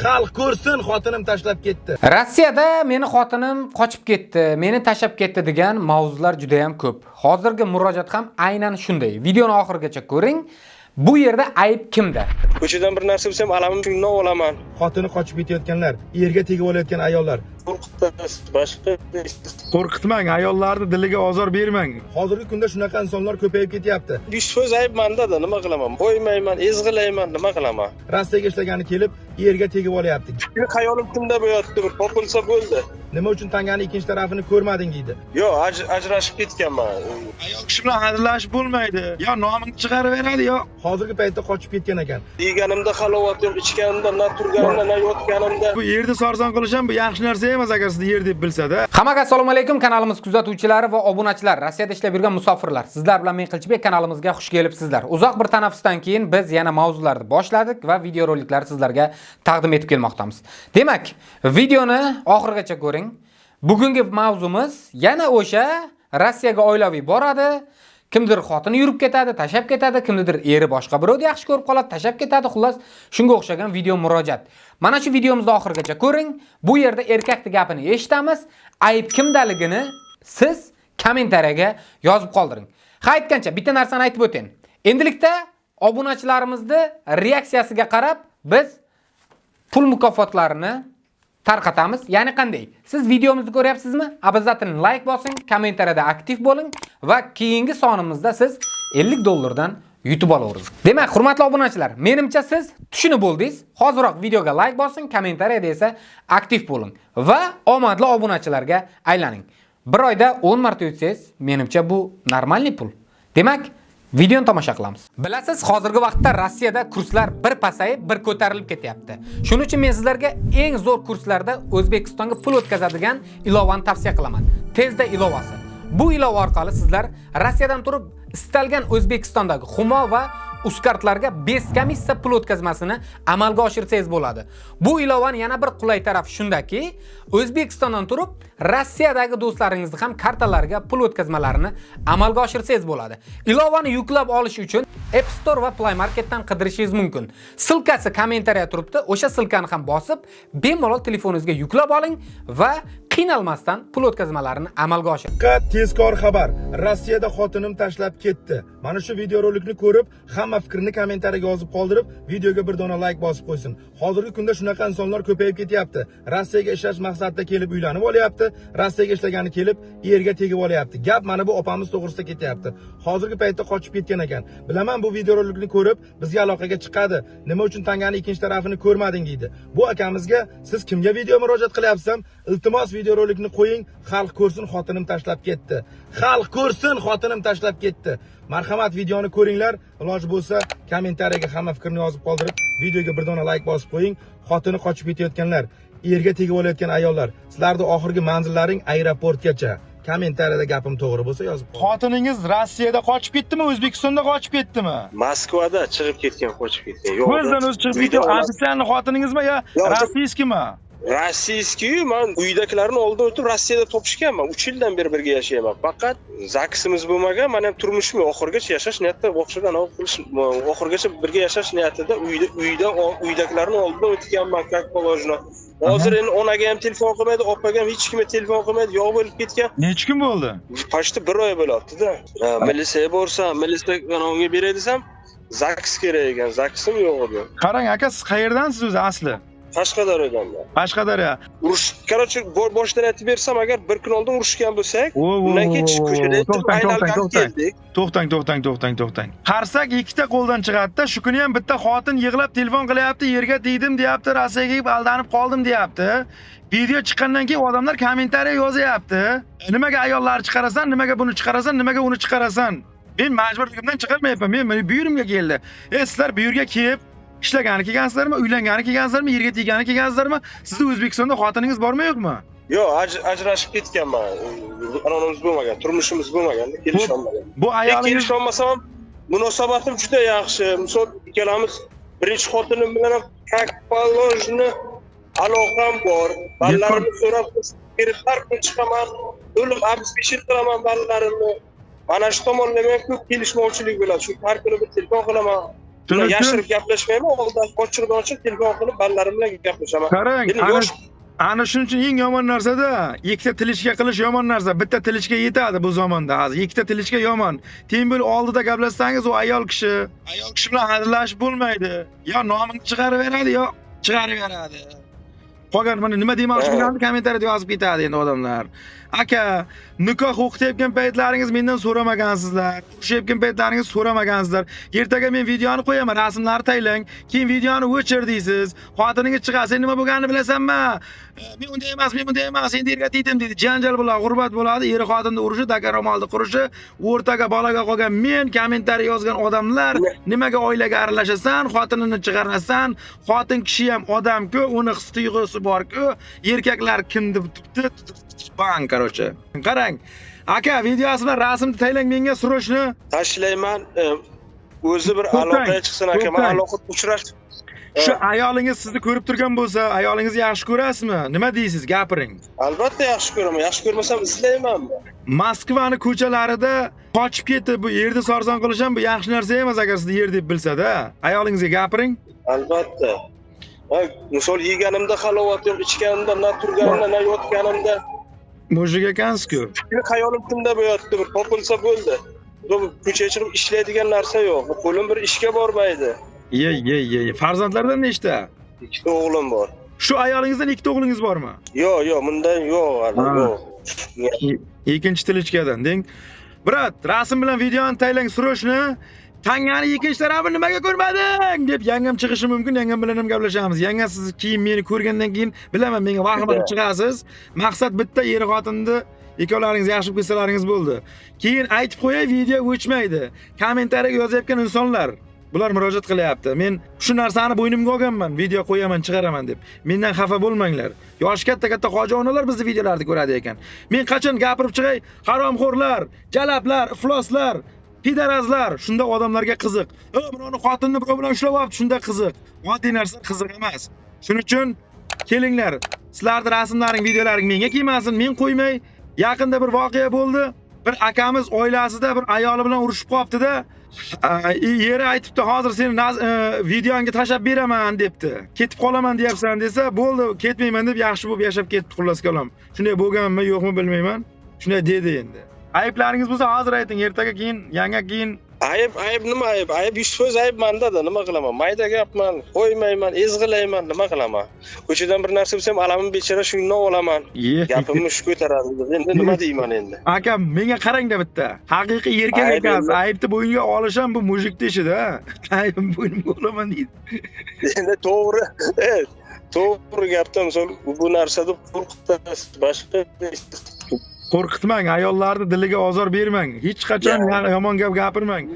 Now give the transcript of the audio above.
Xalq ko'rsin, xotinim tashlab ketdi. Rossiyada meni xotinim qochib ketdi, meni tashlab ketdi degan mavzular juda ham ko'p. Hozirgi murojaat ham aynan shunday. Videoni oxirigacha ko'ring. Bu yerda ayb kimda? Ko'chadan bir narsa bo'lsa ham alamim shundan olaman. Xotini qochib ketayotganlar, erga tegib olayotgan ayollar. Qo'rqitasiz, boshqa Qo'rqitmang, ayollarni diliga ozor bermang. Hozirgi kunda shunaqa insonlar ko'payib ketyapti. 100% ayb menda-da, nima qilaman? Qo'ymayman, ezg'ilayman, nima qilaman? Rossiyaga ishlagani kelib, erga tegib olyapti. Xayolim kimda bo'yapti, bir topilsa bo'ldi. Nima uchun tangani ikkinchi tarafini ko'rmading deydi. Yo'q, ajrashib ketganman. Ayol kishi bilan hazillashib bo'lmaydi. Yo nomini chiqarib beradi, yo Hozirgi paytda qochib ketgan ekan. Yeganimda halovat yo'q, ichganimda, na turganimda, na yotganimda. Bu yerni sarson qilish ham bu yaxshi narsa emas agar sizni yer deb bilsa-da. Hammaga assalomu alaykum kanalimiz kuzatuvchilari va obunachilar, Rossiyada ishlab yurgan musofirlar. Sizlar bilan men Qilichbek, kanalimizga xush kelibsizlar. Uzoq bir tanaffusdan keyin biz yana mavzularni boshladik va videoroliklarni sizlarga taqdim etib kelmoqdamiz. Demak, videoni oxirigacha ko'ring. Bugungi mavzumiz yana o'sha Rossiyaga oilaviy boradi. Kimdir xotini yurib ketadi, tashlab ketadi, kimnidir eri boshqa birovni yaxshi ko'rib qoladi, tashlab ketadi. Xullas, shunga o'xshagan video murojaat. Mana shu videomizni oxirigacha ko'ring. Bu yerda erkakning gapini eshitamiz. Ayb kimdaligini siz kommentariyaga yozib qoldiring. Ha, aytgancha bitta narsani aytib o'ting. Endilikda obunachilarimizni reaksiyasiga qarab biz pul mukofotlarini tarqatamiz. Ya'ni qanday? Siz videomizni ko'ryapsizmi? Обязательно like bosing, kommentariyada aktiv bo'ling va keyingi sonimizda siz 50 dollardan yutib olaverasiz. Demak, hurmatli obunachilar, menimcha siz tushunib bo'ldingiz. Hoziroq videoga like bosing, kommentariyada esa aktiv bo'ling va omadli obunachilarga aylaning. Bir oyda 10 marta yutsangiz, menimcha bu нормальный pul. Demak, videoni tomosha qilamiz. Bilasiz, hozirgi vaqtda Rossiyada kurslar bir pasayib, bir ko'tarilib ketyapti. Shuning uchun men sizlarga eng zo'r kurslarda O'zbekistonga pul o'tkazadigan ilovani tavsiya qilaman. Tezda ilovasi. Bu ilova orqali sizlar Rossiyadan turib istalgan O'zbekistondagi Humo va Uzkartlarga без комиссия pul o'tkazmasini amalga oshirsangiz bo'ladi. Bu ilovani yana bir qulay tarafi shundaki, O'zbekistondan turib Rossiyadagi do'stlaringizni ham kartalariga pul o'tkazmalarini amalga oshirsangiz bo'ladi. Ilovani yuklab olish uchun App Store va Play Marketdan qidirishingiz mumkin. Ссылка si kommentariya turibdi. O'sha ссылка ni ham bosib, bemalol telefoningizga yuklab oling va qiynalmasdan pul o'tkazmalarini amalga oshiring. Diqqat, tezkor xabar. Rossiyada xotinim tashlab ketdi. Mana shu videorolikni ko'rib, hamma fikrini kommentariyaga yozib qoldirib, videoga bir dona like bosib qo'ysin. Hozirgi kunda shunaqa insonlar ko'payib ketyapti. Rossiyaga ishlash maqsadida kelib uylanib olyapti, Rossiyaga ishlagani kelib erga tegib olyapti. Gap mana bu opamiz to'g'risida ketyapti. Hozirgi paytda qochib ketgan ekan. Bilaman, bu videorolikni ko'rib bizga aloqaga chiqadi. Nima uchun tangani ikkinchi tarafini ko'rmading deydi. Bu akamizga siz kimga video murojaat qilyapsiz? Iltimos, videorolikni qo'ying, xalq ko'rsin, xotinim tashlab ketdi. Xalq ko'rsin, xotinim tashlab ketdi. Marhamat, videoni ko'ringlar. Iloji bo'lsa kommentariyaga hamma fikrni yozib qoldirib, videoga bir dona like bosib qo'ying. Xotini qochib ketayotganlar, erga tegib olayotgan ayollar, sizlarning oxirgi manzillaring aeroportgacha. Kommentariyada gapim to'g'ri bo'lsa yozib qo'ying. Xotiningiz Rossiyada qochib ketdimi, O'zbekistonda qochib ketdimi? Moskvada chiqib ketgan, qochib ketgan. Yo'q. O'zidan o'zi chiqib ketdi. Официальный xotiningizmi yo Yo'q. Российский mi? Российский. Man uydagilarni oldin o'tib Rossiyada topishganman. 3 yildan beri birga yashayman. Faqat zaksimiz bo'lmagan, man ham turmushim oxirigacha yashash niyatida, o'xshagan anavi qilish, oxirigacha birga yashash niyatida uyda uydagilarni oldin o'tganman, как положено. Hozir endi onaga ham telefon qilmaydi, opaga ham, hech kimga telefon qilmaydi, yo'q bo'lib ketgan. Necha kun bo'ldi? Почти bir oy bo'lyapti-da. Ha, militsiyaga borsam, militsiya unga beray desam, zaks kerak ekan, zaksim yo'q edi. Qarang, aka, siz qayerdansiz o'zi asli? Qashqadaryodanman. Qashqadaryo. Urush, короче, boshdan aytib bersam, agar bir kun oldin urushgan bo'lsak, O, o, undan keyin o, ko'chada to'xtang, to'xtang, aylanib to'xtang. keldik. To'xtang, to'xtang, to'xtang, to'xtang. Qarsak ikkita qo'ldan chiqadi-da. Shu kuni ham bitta xotin yig'lab telefon qilyapti, yerga tegdim deyapti, Rossiyaga kelib aldanib qoldim deyapti. Video chiqqandan keyin odamlar kommentariya yozyapti. Nimaga ayollarni chiqarasan, nimaga buni chiqarasan, nimaga uni chiqarasan? Men majburligimdan chiqarmayapman. Men bu yerimga keldi. E, sizlar bu yerga kelib ishlagani kelgansizlarmi, uylangani kelgansizlarmi, yerga tegani kelgansizlarmi? Sizni O'zbekistonda xotiningiz bormi, yo'qmi? Yo'q, ajrashib ketganman. Anonimiz bo'lmagan, turmushimiz bo'lmagan, kelisholmagan. Bu Men ayolingiz kelisholmasam ham munosabatim juda yaxshi. Misol, ikkalamiz birinchi xotinim bilan ham как положено aloqam bor. Bolalarimni so'rab berib har kun chiqaman, to'liq обеспечить qilaman bolalarimni. Mana shu tomonlama ham ko'p kelishmovchilik bo'ladi. Chunki har kuni bir telefon qilaman. Shuning uchun Yashirib gaplashmayman, oldin ochiqdan ochiq telefon qilib bolalarim bilan gaplashaman. Qarang, Endi ana yosh ana shuning uchun eng yomon narsada ikkita tilishga qilish yomon narsa. Bitta tilishga yetadi bu zamonda hozir. Ikkita tilishga yomon. Teng bo'lib oldida gaplashsangiz u ayol kishi, ayol kishi bilan hazillashib bo'lmaydi. Yo nomini chiqarib beradi, yo chiqarib beradi. Qolgan mana nima demoqchi bo'lganimni kommentariyada yozib ketadi endi odamlar. Aka, nikoh o'qitayotgan paytlaringiz mendan so'ramagansizlar. Urushayotgan paytlaringiz so'ramagansizlar. Ertaga men videoni qo'yaman, rasmlarni taylang, keyin videoni o'chir deysiz. Xotiningiz chiqadi, sen nima bo'lganini bilasanmi? Men unday emas, men bunday emas, endi erga tegdim deydi. Janjal bo'ladi, g'urbat bo'ladi, eri xotinni urushi, dakaromolni qurishi, o'rtaga bolaga qolgan men, kommentariy yozgan odamlar, nimaga oilaga aralashasan, xotinini chiqarasan, xotin kishi ham odam-ku, uni his tuyg'usi bor-ku, erkaklar kim deb turibdi, bang, короче. Qarang, aka, videosi bilan rasmni taylang menga срочно. Tashlayman, o'zi bir To'xtang, aloqaga chiqsin aka. Man to'xtang. Aloqa uchrash Shu ayolingiz sizni ko'rib turgan bo'lsa, ayolingizni yaxshi ko'rasizmi? Nima deysiz? Gapiring. Albatta yaxshi ko'raman. Yaxshi ko'rmasam izlaymanmi? Moskvani ko'chalarida qochib ketib, bu yerda sarson qilish ham bu yaxshi narsa emas agar sizni yer deb bilsa-da. Ayolingizga gapiring. Albatta. Ha, misol yeganimda halovat yo'q, ichganimda, na turganimda, na yotganimda. Мужик ekansiz-ku. Fikri xayolim tunda bo'yatdi, bir topilsa bo'ldi. Bu ko'chaga chiqib ishlaydigan narsa yo'q. Bu qo'lim bir ishga bormaydi. Ye, ye, ye. Farzandlardan nechta? Ikkita o'g'lim bor. Shu ayolingizdan ikkita o'g'lingiz bormi? Yo'q, yo'q, bundan yo'q hali, Ha. yo'q. Ikkinchi tilishkadan, deng. Брат, rasm bilan videoni taylang срочно. Tangani ikkinchi tarafi nimaga ko'rmading deb yangam chiqishi mumkin, yangam bilan ham gaplashamiz. Yanga siz keyin meni ko'rgandan keyin bilaman menga vahima qilib chiqasiz. Maqsad bitta, er xotinni ikkovlaringiz yaxshi bo'lib ketsalaringiz bo'ldi. Keyin aytib qo'yay, video o'chmaydi. Kommentariyaga yozayotgan insonlar, bular murojaat qilyapti. Men shu narsani bo'ynimga olganman, video qo'yaman, chiqaraman deb. Mendan xafa bo'lmanglar. Yoshi katta-katta hoji onalar bizni videolarni ko'radi ekan. Men qachon gapirib chiqay, haromxo'rlar, jalablar, ifloslar, pidarazlar, shunda odamlarga qiziq. Birovni xotinini birov bilan ushlab olibdi, shunda qiziq. Oddiy narsa qiziq emas. Shuning uchun kelinglar, sizlarning rasmlaring, videolaring menga kelmasin, men qo'ymay. Yaqinda bir voqea bo'ldi. Bir akamiz oilasida bir ayoli bilan urushib qolibdi-da. Eri aytibdi, hozir seni videongga tashlab beraman debdi. Ketib qolaman deyapsan desa, bo'ldi, ketmayman deb yaxshi bo'lib yashab ketdi xullas kalom. Shunday bo'lganmi, yo'qmi bilmayman. Shunday dedi endi. Ayblaringiz bo'lsa hozir ayting, ertaga keyin, yanga keyin. Ayb, ayb nima ayb? Ayb 100% ayb menda-da, nima qilaman? Mayda gapman, qo'ymayman, ezg'ilayman, nima qilaman? Ko'chadan bir narsa bo'lsa ham alamim bechara shundan olaman. Gapimni shu ko'taradi. Endi nima deyman endi? Aka, menga qarangda bitta. Haqiqiy erkak Ayb ekansiz. endi. Aybni bo'yniga olish ham bu мужик ni ishida. Aybni bo'ynimga olaman deydi. Endi to'g'ri, to'g'ri gapda misol bu narsada qo'rqitasiz, boshqa Qo'rqitmang, ayollarni diliga ozor bermang. Hech qachon yomon gap gapirmang.